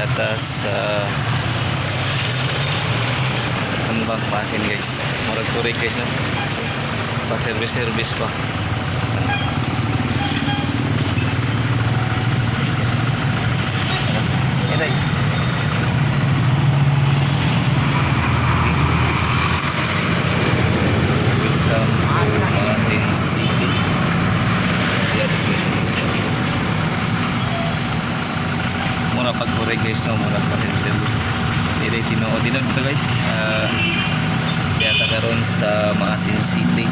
Diata sa Anbang Maasin, guys. Murag turik, guys, no? Pa service service pa. Ano? Welcome to Maasin City. Diata. Mura pag turik, guys, no? Mura pa service service. Dili tinuod dinon to, guys. Diata karon sa Maasin City.